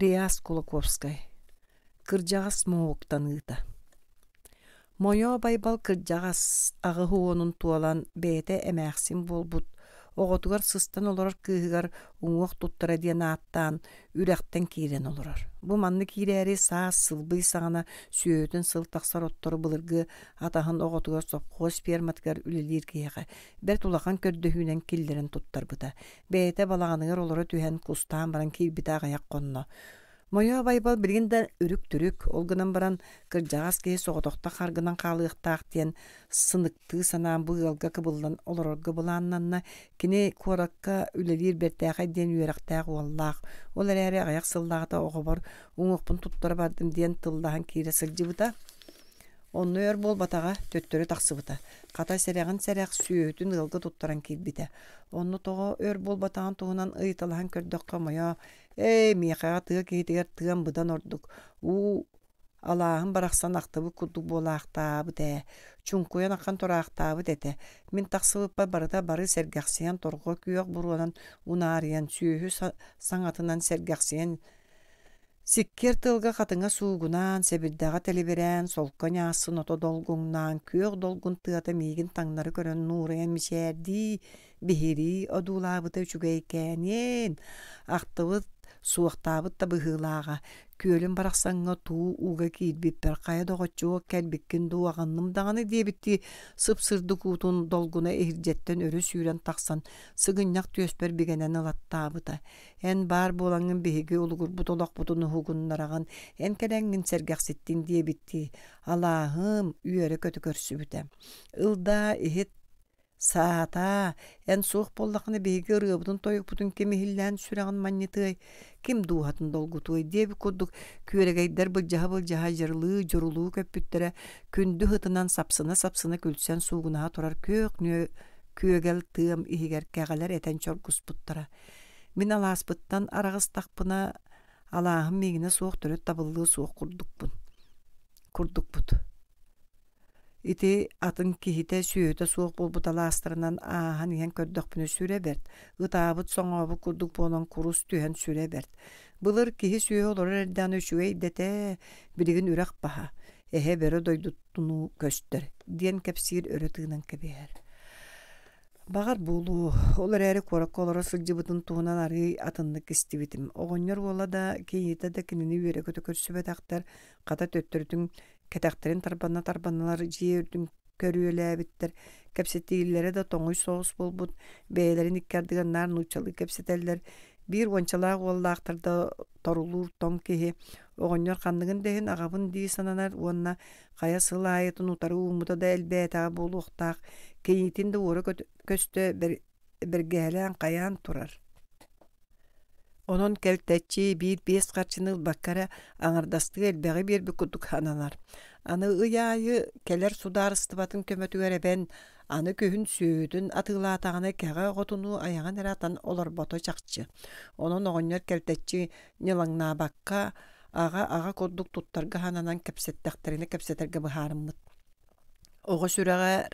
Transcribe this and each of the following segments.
Реас Кулаковскай Кырдьаҕас моһуоктаныыта Мойоо Байбал кырдьаҕас аҕыс уонун туолан бэйэтэ эмээхсин буолбут, оҕотугар сыстан олорор кыыһыгар уҥуох туттара диэн ааттаан үрэхтэн киирэн олорор. Бу манна киирээри саас сылбый саҕана сүөһүтүн сыл тахсар оттору былыргы атаһын оҕотугар сопхуос ферматыгар үлэлиир киһиэхэ бэрт улахан көрдөһүүнэн киллэрэн туттарбыта. Бэйэтэ балаҕаныгар олоро түһэн кустаан баран киирбитэ аҕыйах хонно. Мойоо Байбал билигин да үрүк-түрүк, ол гынан баран кырдьаҕас киһи соҕотохто харгынан хаалыахтаах диэн сыныктыы санаан бу ыалга кыбыллан олорорго былааннанна. Кини куоракка үлэлиир бэртээхэй диэн үөрэхтээх уоллаах. Ол эрээри аҕыйах сыллааҕыта оҕобор уҥуохпун туттара бардым диэн тыллаһан киирэ сылдьыбыта. Онно өр буолбатаҕа, төттөрү тахсыбыта. Хата сэрэҕин сэрэх сүөһүтүн ыалга туттаран киирбитэ. Онно тоҕо өр буолбатаҕын туһунан ыйыталаһан көрдөххө, Мойоо «Ээ, миэхэҕэ тыа киһитигэр тыам быдан ордук, уу алааһым барахсан ахтыбыт курдук буолаахтаабыт ээ, чуҥкуйан ахан тураахтаабыт этэ. Мин тахсыбыппар барыта бары сэргэхсийэн торҕо күөх буруонан унаарыйан, сүөһү саҥатынан сэргэхсийэн Сиккиэр тыалга хатыҥа суугунаан, сэбирдэҕэ тэлибирээн, солко ньаассын ото долгуҥнаан, күөх долгун тыата миигин таҥнары көрөн нуурайан мичээрдии, биһирии одуулаабыта үчүгэйкээниэн, ахтыбыт, суохтаабыт да быһыылааҕа, күөлүм барахсаҥҥа туу ууга киирбиппэр хайа доҕоччуок кэлбиккин дуу аҕынным даҕаны диэбиттии сып-сырдык уутун долгуна иһирдьэттэн өрө сүүрэн тахсан сыгынньах түөспэр бигэнэн ылаттаабыта. Эн баар буолаҥҥын биһиги улугурбут олохпутун уһугуннараҕын, эн кэлэҥҥин сэргэхситтин диэбиттии, алааһым үөрэ-көтө көрсүбүтэ. Ыл даа, иһит, саатаа, эн суох буоллаххына биһиги ырыабытын-тойукпутун ким иһиллээн сүрэҕин манньытыай, ким дууһатын долгутуой диэбит курдук күөрэгэйдэр былдьаһа-былдьаһа дьырылыы-дьурулуу көппүттэрэ, күндү һытынан сапсына-сапсына күлсэн суугунаһа турар күөх күөгэл тыам иһигэр кэҕэлэр этэн чоргуспуттара. Мин алааспыттан араҕыстахпына, алааһым миигинэ суох төрүт табыллыа суох курдукпун курдукпут. Ити атын киһитэ сүөһүтэ суох буолбут алаастарынан ааһан иһэн көрдөхпүнэ сүрэ бэрт, ытаабыт-соҥообут курдук буолан курус түһэн сүрэ бэрт. Былыр киһи-сүөһү олорор эрдэҕинэ үчүгэй дэтэ, билигин үрэх баһа, эһэ бөрө дойдутунуу көстөр, диэн кэпсиир өрө тыынан кэбиһэр. Баҕар буолуо, ол эрээри куоракка олоро сылдьыбытын туһунан арыый атыннык истибитим. Оҕонньор уола да, кийиитэ да кинини үөрэ-көтө көрсүбэтэхтэр, хата төттөрүтүн кэтэхтэрин тарбана-тарбаналар дьиэ үрдүн көрүөлээбиттэр, кэпсэтиилэрэ да тоҥуй соҕус буолбут, бэйэлэрин икки ардыгар наар нууччалыы кэпсэтэллэр, биир уончалаах уоллаахтар да торулуур тоҥ киһи, оҕонньор ханныгын да иһин аҕабын дии сананар уонна хайа сыл аайытын утары ууммута да элбээтэҕэ буолуохтаах, кийиитин да уора көстө бэргэһэлээн хайаан турар. Онон кэлтэччи биир-биэс харчыны ылбакка эрэ аҥардастыы элбэҕи биэрбит курдук сананар. Аны ый аайы кэлэр судаарыстыбатын көмөтүгэр эбэн, аны күһүн сүөһүтүн атыылаатаҕына кэҕэ оҕотунуу айаҕын эрэ атан олорбото чахчы. Онон оҕонньор кэлтэччи ньылаҥнаабакка, аҕа-аҕа курдук туттарга сананан кэпсэттэхтэринэ кэпсэтэргэ быһаарыммыт. Оҕо сүрэҕэр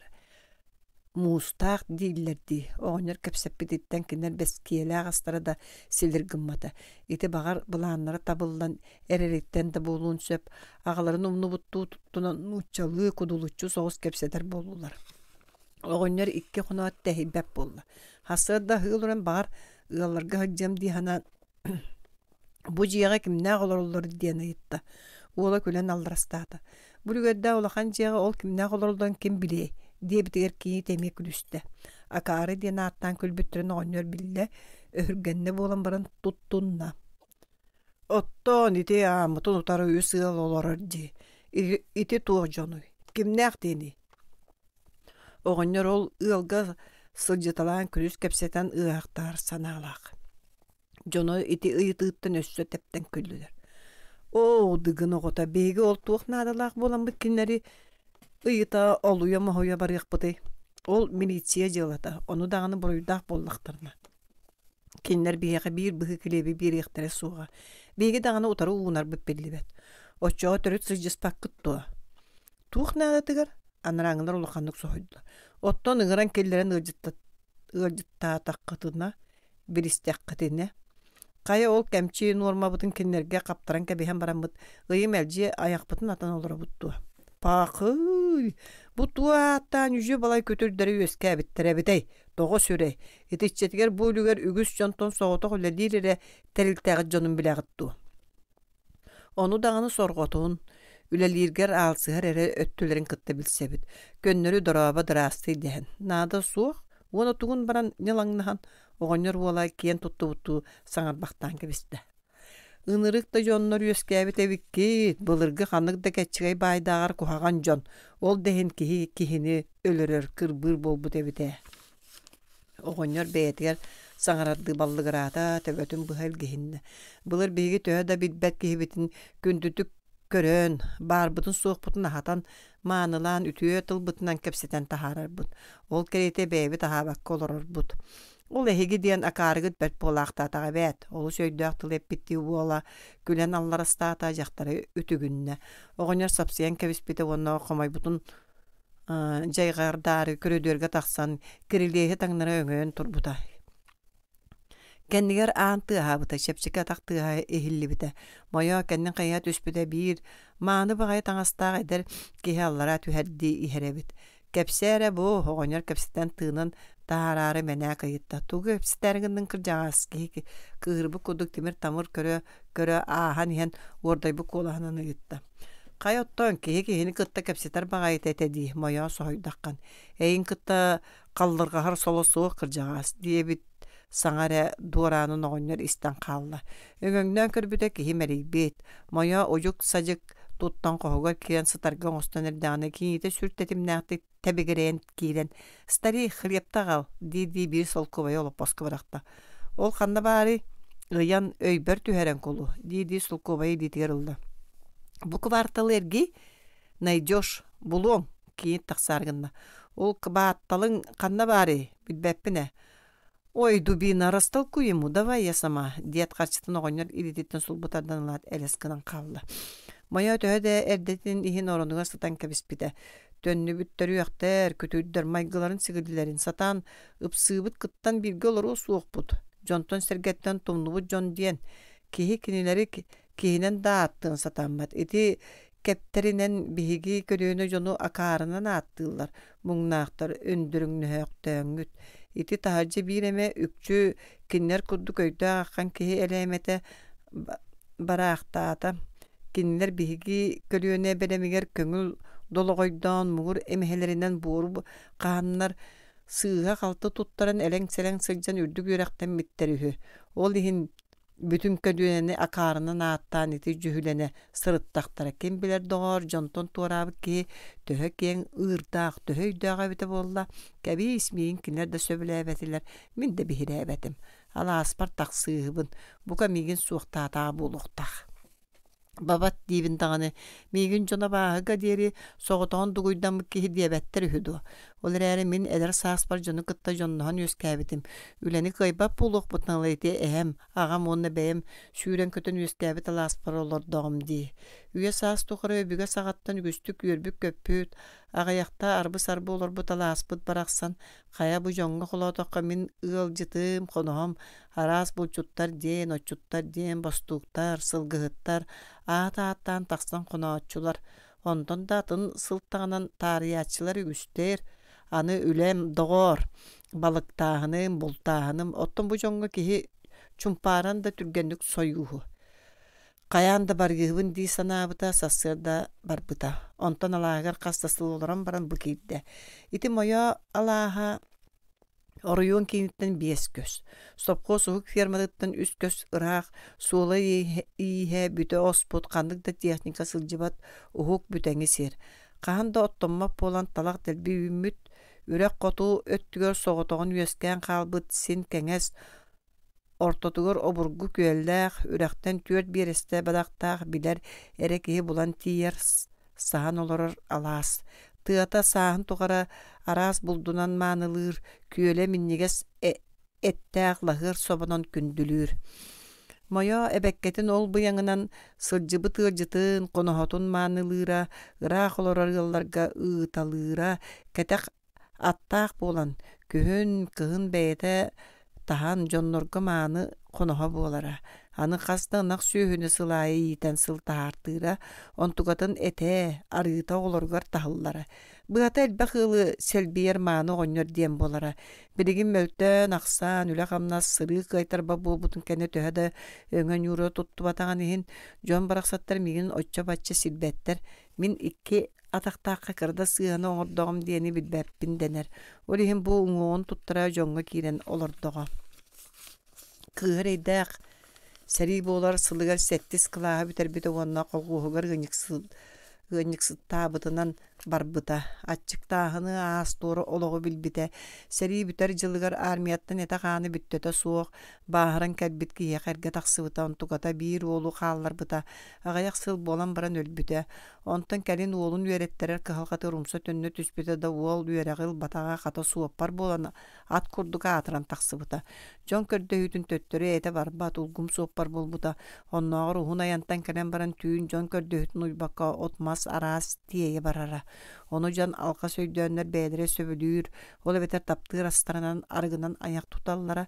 муустаах дииллэр дии, оҕонньор кэпсэппититтэн кинилэр бэскиэлээх астара да силир гыммата. Ити баҕар былааннара табыллан эрэриттэн да буолуон сөп, аҕаларын умнубуттуу туттунан нууччалыы кудулуччу соҕус кэпсэтэр буоллулар. Оҕонньор икки хоноот тэһийбэт буолла. Сарсыарда аһыы олорон баҕар ыалларга сылдьыам дии санаан Бу дьиэҕэ кимнээх олороллор диэн ыйытта. Уола күлэн алларастаата. Бу үлүгэрдээх улахан дьиэҕэ ол кимнээх олороллорун ким билиэй диэбитигэр кийиит эмиэ күлүстэ. Акаары диэн ааттаан күлбүттэрин оҕонньор биллэ, өһүргэннэ буолан баран туттунна. Оттон ити ааммытын утары үс ыал олорор дии. Ити туох дьонуй? Кимнээх диэний? Оҕонньор ол ыалга сылдьыталаан күнүс кэпсэтэн ыаһахтаһар санаалаах. Дьоно ити ыйытыыттан өссө тэптэн күллүлэр. Оо, Дыгын оҕото, биһиги ол туох наадалаах буоламмыт кинилэри ыйыта, олуйа-моһуйа барыахпытый? Ол милиция дьыалата, ону даҕаны буруйдаах буоллахтарына. Кинилэр биһиэхэ биир быһыы килиэби биэриэхтэрэ суоҕа. Биһиги даҕаны утары уунарбыт биллибэт. Оччоҕо төрүт сылдьыспаккыт дуо? Туох наадатыгар? Анарааҥҥылар улаханнык соһуйдулар. Оттон ыҥыран киллэрэн ыалдьыттаатаххытына билистэххитинэ, Хайа ол кэмчи нуормабытын кинилэргэ хаптаран кэбиһэн бараммыт ыйы мэлдьи айахпытын атан олоробут дуо? Паахый! Бу туо ааттаан үдьү балай күтүрдэри үөскээбиттэрэ эбитэй? Тоҕо сүрэй? Итиччэтигэр бу үлүгэр үгүс дьонтон соҕотох үлэлиир эрэ тэрилтэҕит дьонун билэҕит дуо? Ону даҕаны сорҕотун, үлэлииргэр аалсыһар эрэ өттүлэрин кытта билсэбит. Көннөрү дорообо дыраастый дэһэн, наада суох уонна тугун баран ньылаҥнаһан, оҕонньор уола киэн туттубуттуу саҥарбахтаан кэбистэ. Ынырык да дьоннор үөскээбит эбиккит, былыргы ханнык да кэччэгэй баайдааҕар куһаҕан дьон, ол да иһин киһи киһини өлөрөр, кырбыыр буолбут эбит ээ. Оҕонньор бэйэтигэр саҥарардыы баллыгыраата, төбөтүн быһа илгиһиннэ. Былыр биһиги төһө да билбэт киһибитин күндүтүк көрөн, баарбытын-суохпутун аһатан, маанылаан үтүө тылбытынан кэпсэтэн таһаарарбыт. Ол кэриэтэ бэйэбит аһаабакка олорорбут. Ол эһиги диэн акаарыгыт бэрт буолаахтаатаҕа эбээт. Олус өйдөөх тыл эппиттии уола күлэн алларастаата, дьахтары үтүгүннэ. Оҕонньор сапсыйан кэбиспитэ уонна хомойбутун дьайҕардаары көрүдүөргэ тахсан кирилиэһи таҥнары өҥөйөн турбута. Кэннигэр аан тыаһаабыта, чэпчэки атах тыаһа иһиллибитэ. Мойоо кэннин хайыһа түспүтэ биир мааны баҕайы таҥастаах эдэр киһи аллараа түһэрдии иһэр эбит. Кэпсээ эрэ бу, оҕонньор кэпсэтэн тыынын таһаараары мэнээк ыйытта. Тугу кэпсэтээри гынныҥ кырдьаҕас киһи кыыһырбыт курдук тимир-тамыр көрө көрө ааһан иһэн уордайбыт куолаһынан ыйытта. Хайа оттон киһи киһини кытта кэпсэтэр баҕайыта этэ дии, Мойоо соһуйдаххын. Эйин кытта халлырҕаһар соло суох кырдьаҕас диэбит саҥа эрэ дуораанын оҕонньор истэн хаалла. Өҥөҥнөөн көрбүтэ киһи мэлийбит, Мойоо удьук-садьык туттан хоһугар киирэн сытарга оҥостон эрдэҕинэ кийиитэ сүр тэтимнээхтик тэбигирэйэн киирэн «Старик, хлебта аҕал» дии-дии биир солкуобайы олоппоско бырахта. «Ол ханна баарый?» «Ыйан, өйбөр түһэрэн кулу» дии-дии солкуобайы илиитигэр ылла. «Бу кварталы эргий, найдешь, булуоҥ» кийиит тахсаары гынна. «Ол кыбаатталыҥ ханна баарый? Билбэппин ээ». «Ой, дубина, растолкуй ему, давай я сама», диэт харчытын оҕонньор илиититтэн сулбу тардан ылаат элэс гынан хаалла. Мойоо төһө да эрдэтин иһин оронугар сытан кэбиспитэ. Төннүбүт төрүөхтэр, күтүрдэр майгыларын-сигилилэрин сатаан ыпсыыбыт кыттан бииргэ олоруо суохпут. Дьонтон-сэргэттэн тумнубут дьон диэн, киһи кинилэри киһинэн да ааттыан сатаммат. Ити кэптэринэн биһиги көлүөнэ дьону акаарынан ааттыыллар, муҥнаахтар өндөрүҥнөһөөхтөөҥҥүт. Ити таһырдьа биир эмэ үкчү кинилэр курдук өйдөөх аххан киһи элээмэтэ бараахтаата. Кинилэр биһиги көлүөнэ бэлэмигэр көҥүл долоҕойдоон муҥур эмэһэлэринэн буору хаһаннар сыыһа-халты туттаран элэҥ-сэлэҥ сылдьан үрдүк үөрэхтэммиттэр үһү. Ол иһин бүтүн көлүөнэни акаарынан ааттаан ити дьүһүлэнэ сырыттахтара. Ким билэр доҕоор, дьонтон туораабыт киһи төһө киэҥ ыырдаах, төһө өйдөөх эбитэ буолла? Кэбиис, миигин кинилэр да сөбүлээбэтилэр, мин да биһирээбэтим. Алааспар тахсыыһыбын, бука миигин суохтаатаҕа буолуохтаах. Бабат диибин даҕаны, миигин дьон абааһыга диэри соҕотоҕун дугуйдаммыт киһи диэбэттэр үһү дуо? Ол эрээри мин эдэр сааспар дьону кытта дьонноһон үөскээбитим. Үлэни кыайбат буолуохпутун ыла ити эһэм, аҕам уонна бэйэм сүүрэн-көтөн үөскээбит алааспар олордоҕум дии. Үйэ-саас тухары өбүгэ саҕаттан үгүстүк үөрбүт-көппүт, аҕыйахта арбы-сарбы олорбут алааспыт барахсан хайа бу дьоҥҥо холоотоххо мин ыалдьытым, хоноһом Араас булчуттар диэн, отчуттар диэн, бостууктар, сылгыһыттар аат ааттаан тахсан хонооччулар, онтон да атын сылтаҕынан таарыйааччылар үгүстэр. Аны үлэм, доҕоор, балыктааһыным, бултааһыным, оттон бу дьоҥҥо киһи чумпааран да түргэнник сойууһу. Хайаан да барыыһыбын дии санаабыта, сарсыарда барбыта. Онтон алааһыгар хас да сыл олорон баран бу киирдэ. Ити Мойоо алааһа Оройуон кииниттэн 5 көс, сопхуос уһук ферматыттан 3 көс ыраах, суола-ииһэ бүтэ оспут, ханнык да техника сылдьыбат уһук бүтэҥи сир. Хаһан да оттоммот буолан талах дэлби үүммүт, үрэх хоту өттүгэр соҕотоҕун үөскээн хаалбыт син кэҥэс, ортотугар обургу күөллээх, үрэхтэн 4 биэрэстэ бадахтаах билэр эрэ киһи булан тиийэр саһан олорор алаас. Тыата сааһын тухары араас булдунан маанылыыр, күөлэ минньигэс эттээх лаһыар собонон күндүлүүр. Мойоо эбэккэтин ол быйаҥынан сылдьыбыт ыалдьытын, хоноһотун маанылыыра, ыраах олорор ыалларга ыыталыыра, кэтэх Аттаах буолан, күһүн, кыһын бэйэтэ таһан, дьоннорго мааны хоноһо буолара. Аны хас да ынах сүөһүнү сыл аайы иитэн сыл таһаартыыра, онтукатын этэ, арыыта оҕолоругар таһыллара. Быһата элбэх ыалы сэлбийэр мааны оҕонньор диэн буолара. Билигин мөлтөөн, ахсаан, үлэ-хамнас, сырыы кыайтарбат буолбутун кэннэ төһө да өҥө-ньуура туттубатаҕын иһин, дьон барахсаттар миигин оччо-бачча сирбэттэр, мин икки атахтаахха кыра да сыыһаны оҥордоҕум диэни билбэппин дэнэр. Ол иһин бу уҥуоҕун туттара дьоҥҥо киирэн олордоҕо. Кыыһа эрэйдээх сэрии буолар сылыгар сэттис кылааһы бүтэрбитэ уонна колхуоһугар ыанньыксыттаабытынан барбыта. Аччыктааһыны аас-туора олоҕу билбитэ. Сэрии бүтэр дьылыгар армияттан этэ-хаана бүттэтэ суох, бааһыран кэлбит киһиэхэ эргэ тахсыбыта, онтуката биир уолу хаалларбыта. Аҕыйах сыл буолан баран өлбүтэ. Онтон кэлин уолун үөрэттэрэр кыһалҕатыгар умса төннө түспүтэ да уол үөрэҕи ылбатаҕа хата суоппар буолан ат курдук аатыран тахсыбыта. Дьон көрдөһүүтүн төттөрү этэ барбат, улгум суоппар буолбута. Оннооҕор уһун айантан кэлэн баран түүн дьон көрдөһүүтүн уйбакка от-мас араас тиэйэ барара. Ону дьон алҕас өйдөөннөр бэйэлэрэ сөбүлүүр, ол эбэтэр таптыыр астарынан арыгынан айах туталлара.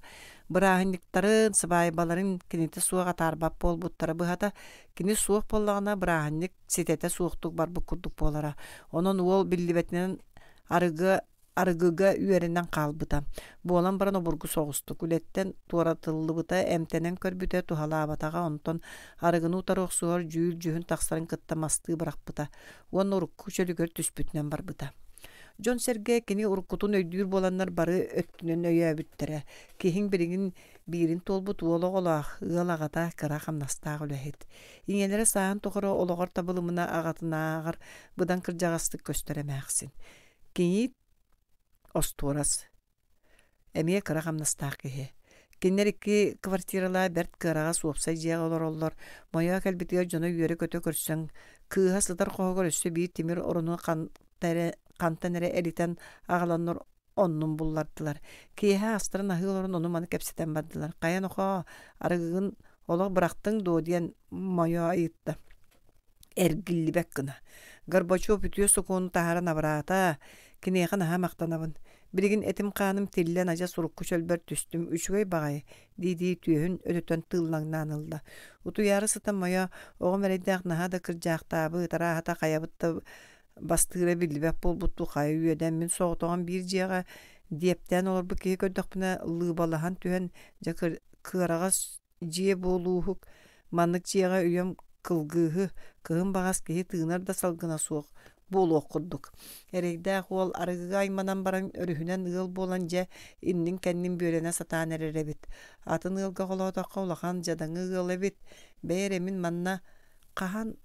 Бырааһынньыктарын, сыбаайбаларын кинитэ суох атаарбат буолбуттара быһата, кини суох буоллаҕына бырааһынньык ситэтэ суохтук барбыт курдук буолара. Онон уол биллибэтинэн арыгы арыгыга үөрэнэн хаалбыта. Буолан баран обургу соҕустук үлэттэн туоратыллыбыта, эмтэнэн көрбүтэ туһалаабатаҕа, онтон арыгыны утары охсуһар дьүүл-дьүһүн тахсарын кытта мастыы бырахпыта уонна урукку чөлүгэр түспүтүнэн барбыта. Дьон-сэргэ кини уруккутун өйдүүр буоланнар бары өттүнэн өйөөбүттэрэ. Киһиҥ билигин биирин туолбут уол оҕолоох, ыал аҕата, кыра хамнастаах үлэһит. Ийэлэрэ сааһын тухары олоҕор табылымына аҕатынааҕар быдан кырдьаҕастык көстөр эмээхсин. Кийиит остуорас, эмиэ кыра хамнастаах киһи. Кинилэр икки квартиралаах бэрт кыараҕас уопсай дьиэҕэ олороллор. Мойоо кэлбитигэр дьоно үөрэ-көтө көрсөн, кыыһа сытар хоһугар өссө биир тимир орону хантан эрэ элитэн аҕаланнар оннун буллардылар. Киэһэ астарын аһыы олорон ону-маны кэпсэтэн бардылар. Хайа нохоо, арыгыгын олох бырахтыҥ дуо диэн Мойоо ыйытта. Эргиллибэт гына. Горбачев үтүө сокуону таһааран абыраата, киниэхэ наһаа махтанабын. Билигин этим-хааным тиллэн адьас урукку чөлбөр түстүм, үчүгэй баҕайы, дии-дии түөһүн өтөтөн тыыллаҥнаан ылла. Утуйаары сытан Мойо, оҕом эрэйдээх наһаа да кырдьаахтаабыт, арааһата хайабыт да бастыыра биллибэт буолбуттуу хайа үөдэн мин соҕотоҕун биир дьиэҕэ диэптээн олорбут киһи көрдөхпүнэ лыыбалаһан түһэн дьэ кыараҕас дьиэ буолууһук маннык дьиэҕэ үйэм кылгыыһы кыһын баҕас киһи тыынар да салгына суох буолуох курдук эрэйдээх уол арыгыга айманан баран өрүһүнэн ыал буолан дьэ иннин-кэннин бүөлэнэ сатаан эрэр эбит атын ыалга холоотоххо улахан дьадаҥы ыал эбит бэйэ эрэ мин манна хаһан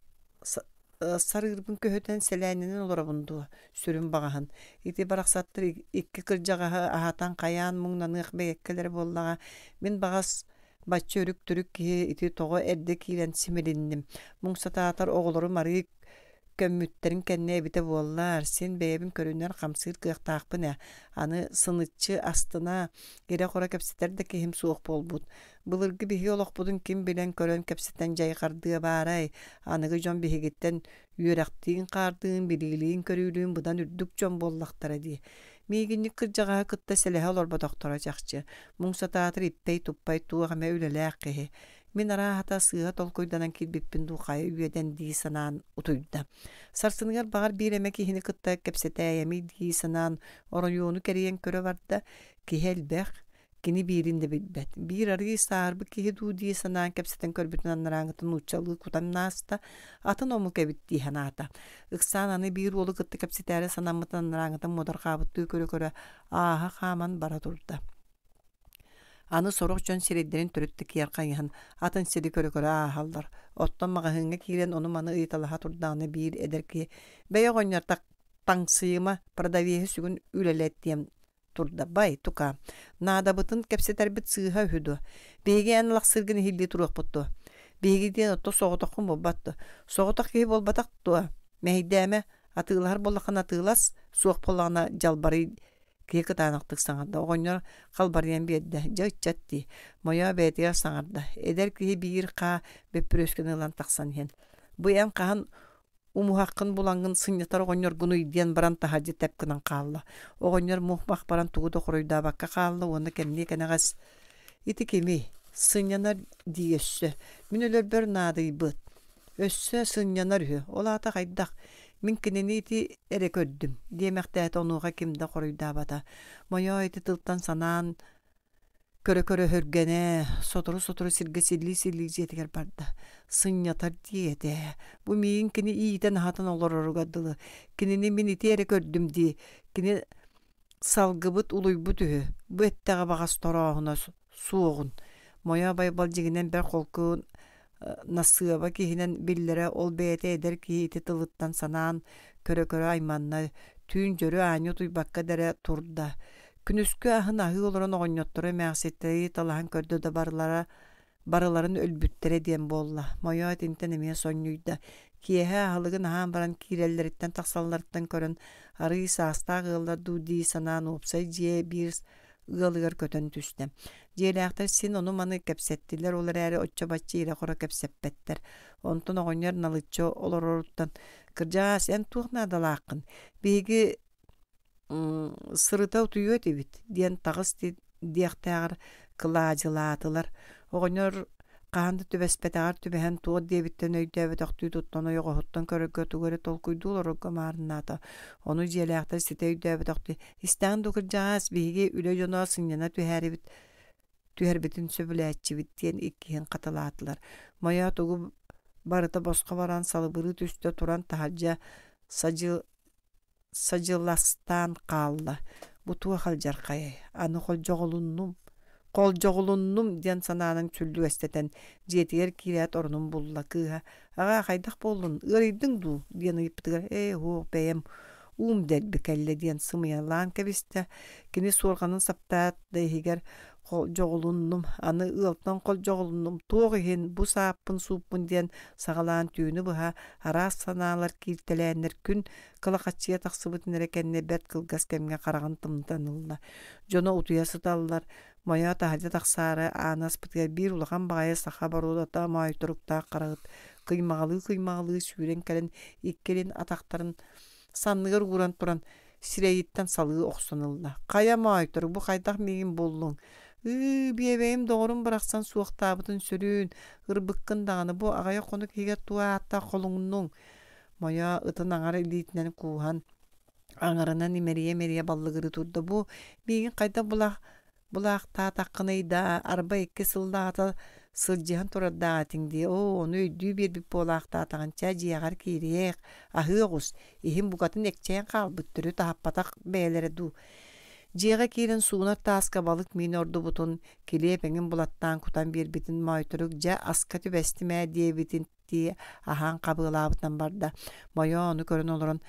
сарыырбын көһүтэн сэлээнинэн олоробун дуо, сүрүн баҕаһын. Ити барахсаттар икки кырдьаҕаһы аһатан хайаан муҥнаныах бэйэккэлэрэ буоллаҕа. Мин баҕас бачча үрүк-түрүк киһи ити тоҕо эрдэ киирэн симилинним. Муҥ сатаатар оҕолорум арыый көммүттэрин кэннэ эбитэ буоллар, син бэйэбин көрүнэр хамсыыр кыахтаахпын ээ. Аны сыныччы астына, ирэ-хоро кэпсэтэр да киһим суох буолбут. Былыргы биһиги олохпутун ким билэн-көрөн кэпсэтэн дьайҕардыа баарай, аныгы дьон биһигиттэн үөрэхтиин-хаардыын, билиилиин-көрүүлүүн быдан үрдүк дьон буоллахтара дии. Миигинньик кырдьаҕаһы кытта сэлэһэ олорботохторо чахчы. Муҥ сатаатар иппэй-туппай туох эмэ үлэлээх киһи. Мин арааһата сыыһа толкуйданан киирбиппин дуу хайа үөдэн дии санаан утуйда. Сарсыныгар баҕар биир эмэ киһини кытта кэпсэтээйэмий дии санаан оройуону кэрийэн көрө барда. Киһи элбэх, Кини биирин да билбэт. Биир арыый саарбыт киһи дуу дии санаан кэпсэтэн көрбүтүн анарааҥҥытын нууччалыы кутан ааста, атын омук эбит дии санаата. Ыксаан аны биир уолу кытта кэпсэтээри санаммытын анарааҥҥытын муодарҕаабыттыы көрө-көрө ааһа хааман бара турда. Аны сорох дьон сирэйдэрин төрүт да киэр хайыһан атын сири көрө-көрө ааһаллар. Оттон маҕаһыыҥҥа киирэн ону-маны ыйыталаһа турдаҕына биир эдэр киһи «Бэйэ оҕонньор таҥсыйыма, продавеһы сүгүн үлэлэт» диэн турда бай тука наадабытын кэпсэтэрбит сыыһа үһү дуо биһиги эн лахсыыргын иһиллии туруохпут дуо биһиги диэн отто соҕотоххун буолбат дуо соҕотох киһи буолбатах дуо мэһэйдээмэ атыылаһар буоллаххына атыылас суох буоллаҕына дьалбарый киһи кытаанахтык саҥарда оҕонньор халбарыйан биэрдэ дьэ ыччат дии мойоо бэйэтигэр саҥарда эдэр киһи биир хаа бөппүрүөскэни ылан тахсан иһэн бу эн хаһан Умуһаххын булаҥҥын сынньатар оҕонньоргунуй диэн баран таһырдьа тэп гынан хаалла. Оҕонньор мух-мах баран тугу да хоруйдаабакка хаалла уонна кэмниэ кэнэҕэс «Ити кимий? Сынньанар дии өссө. Мин өлөрбөр наадыйбыт. Өссө сынньанар үһү. Ол аата хайдах? Мин кинини ити эрэ көрдүм, диэмэхтээтэ онуоха ким да хоруйдаабата. Мойоо ити тылтан санаан көрө-көрө өһүргэнэ, сотору-сотору сиргэ силлии-силлии дьиэтигэр барда. Сынньатар диэтэ. Бу миигин кини иитэн-аһатан олороругар дылы. Кинини мин ити эрэ көрдүм дии. Кини салгыбыт улуйбут үһү. Бу эттэҕэ баҕас торооһуна суоҕун. Мойоо Байбал дьиҥинэн бэрт холку насыаба киһинэн биллэрэ ол бэйэтэ эдэр киһи ити тылыттан санаан көрө-көрө айманна, түүн дьөрү аанньа утуйбакка да эрэ турда. Күнүскү аһын аһыы олорон оҕонньоттору эмээхситтэри талаһан көрдө да барылара барыларын өлбүттэрэ диэн буолла. Мойоо итинтэн эмиэ сонньуйда. Киэһэ аһылыгын аһаан баран киирэллэриттэн тахсалларыттан көрөн арыый саастаах ыаллар дуу дии санаан уопсай дьиэ биир ыалыгар көтөн түстэ. Дьиэлээхтэр син ону-маны кэпсэттилэр, ол эрээри оччо-бачча ирэ-хоро кэпсэппэттэр. Онтон оҕонньор налыччы олороруттан «Кырдьаҕаас, эн туох наадалааххын? Биһиги сырыта утуйуо этибит» диэн таҕыс диэхтээҕэр кылаадьылаатылар. Оҕонньор хаһан да түбэспэтэҕэр түбэһэн туох диэбиттэн өйдөөбөтөхтүү туттан ойоҕоһуттан көрөргө тугу эрэ толкуйдуу олорорго маарыннаата. Ону дьиэлээхтэр ситэ өйдөөбөтөхтүү «Истэҕин дуу кырдьаҕаас, биһиги үлэ дьоно сынньана түһээрибит түһэрбитин сөбүлээччибит» диэн иккиһин хатылаатылар. Мойоо тугу барыта босхо баран салыбырыы түстэ туран таһырдьа садьы садьыластаан хаалла. Бу туох алдьархайай, аны холдьоҕулуннум, холдьоҕулуннум диэн санаанан сүллүгэстэтэн дьиэтигэр киирээт орунун булла кыыһа «Аҕаа, хайдах буоллун, ыарыйдыҥ дуу?» диэн ыйыппытыгар «Ээ, уох, бэйэм уум дэлби кэллэ» диэн сымыйалаан кэбистэ. Кини суорҕанын саптаат да иһигэр холдьоҕулуннум, аны ыалтан холдьоҕулуннум, туох иһин бу сааппын сууппун диэн саҕалаан түүнү быһа араас санаалар кииртэлээннэр күн кылахаччыйа тахсыбытын эрэ кэннэ бэрт кылгас кэмҥэ хараҕын тымтан ылла. Дьоно утуйа сыталлар, Мойоо таһырдьа тахсаары ааны аспытыгар биир улахан баҕайы саха боруодата моойторуктаах хараҕыт кыймаҕалыы-кыймаҕалыы сүүрэн кэлэн икки илин атахтарын санныгар ууран туран сирэйиттэн салыы охсон ылла. «Хайа моойторук, бу хайдах миигин буллуҥ? Ыы, биэбэйим доҕорум барахсан суохтаабытын сүрүн, ырбыккын даҕаны бу аҕыйах хонук иһигэр туох ааттаах холуҥнуҥ?» Мойоо ытын аҥар илиитинэн кууһан аҥарынан имэрийэ-имэрийэ баллыгырыы турда. Бу миигин хайдах булах булаахтаатаххыный даа, арба икки сыллааҕыта сылдьыһан турардаах этиҥ дии, оо, ону өйдүү биэрбит буолаахтаатаҕын чэ, дьиэҕэр киириэх, аһыы оҕус, иһим букатын экчэйэн хаалбыт, төрүт аһаппатах бэйэлэрэ дуу. Дьиэҕэ киирэн суунар тааска балык миинэ ордубутун, килиэп эҥин булаттаан кутан биэрбитин Моойторук дьэ аска түбэстим ээ диэбитин дии аһаан хабыалаабытынан барда. Мойоо ону көрөн олорон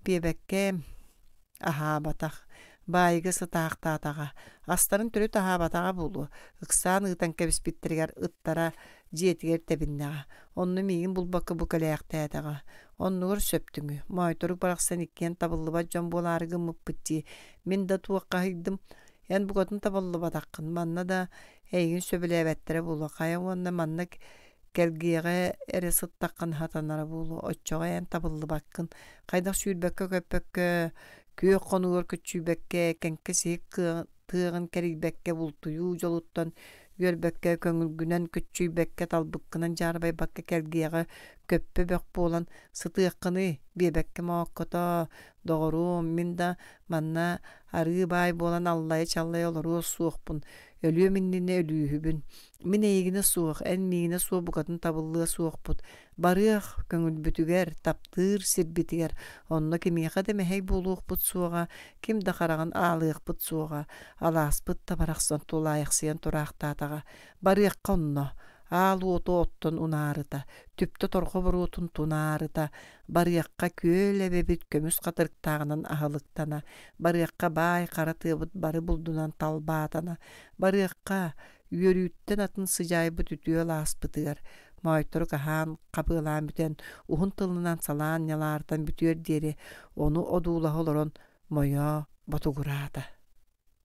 биэбэккэ аһаабатах, баайыга сытаахтаатаҕа, астарын төрүт аһаабатаҕа буолуо, ыксаан ыытан кэбиспиттэригэр ыттара дьиэтигэр тэбиннэҕэ, онно миигин булбакка бу кэлээхтээтэҕэ. Оннугар сөптүҥү, Моойторук барахсан иккиэн табыллыбат дьон буолаары гыммыппыт дии, мин да туоххаһыйдым, эн букатын табыллыбатаххын, манна да эйигин сөбүлээбэттэрэ буолуо, хайа уонна манна Кэлгиэҕэ эрэ сыттаххына сатанара буолуо, оччоҕо эн табыллыбаккын, хайдах сүүрбэккэ-көппөккө, күөх хонугар көччүйбэккэ, кэҥкэ сиһик тыаҕын кэрийбэккэ бултуйуу дьолуттан үөрбэккэ, көҥүлгүнэн көччүйбэккэ, талбыккынан дьаарбайбакка кэлгиэҕэ көппө бөх буолан сытыаххыный, биэбэккэ мооккото, доҕоруом, мин да манна арыы баай буолан аллайа-чаллайа олоруо суохпун, өлүөм иннинэ өлүүһүбүн Мин эйигинэ суох, эн миигинэ суох букатын табыллыа суохпут. Барыах, көҥүлбүтүгэр, таптыыр сирбитигэр, онно кимиэхэ да мэһэй буолуохпут суоҕа, ким да хараҕын аалыахпыт суоҕа. Алааспыт да барахсан тулаайахсыйан тураахтаатаҕа. Барыахха онно, аал уоту оттон унаарыта, түптэ торҕо боруотун тунаарыта, барыахха күөл эбэбит көмүс хатырыктааҕынан аһылыктана, барыахха баай хара тыабыт бары булдунан талбаатана, барыахха Үөрүүттэн атын сыдьаайбыт үтүө алааспытыгар Моойторук аһаан, хабыалаан бүтэн, уһун тылынан салаан ньалаартан бүтүөр диэри ону одуулаһа олорон Мойоо ботугураата.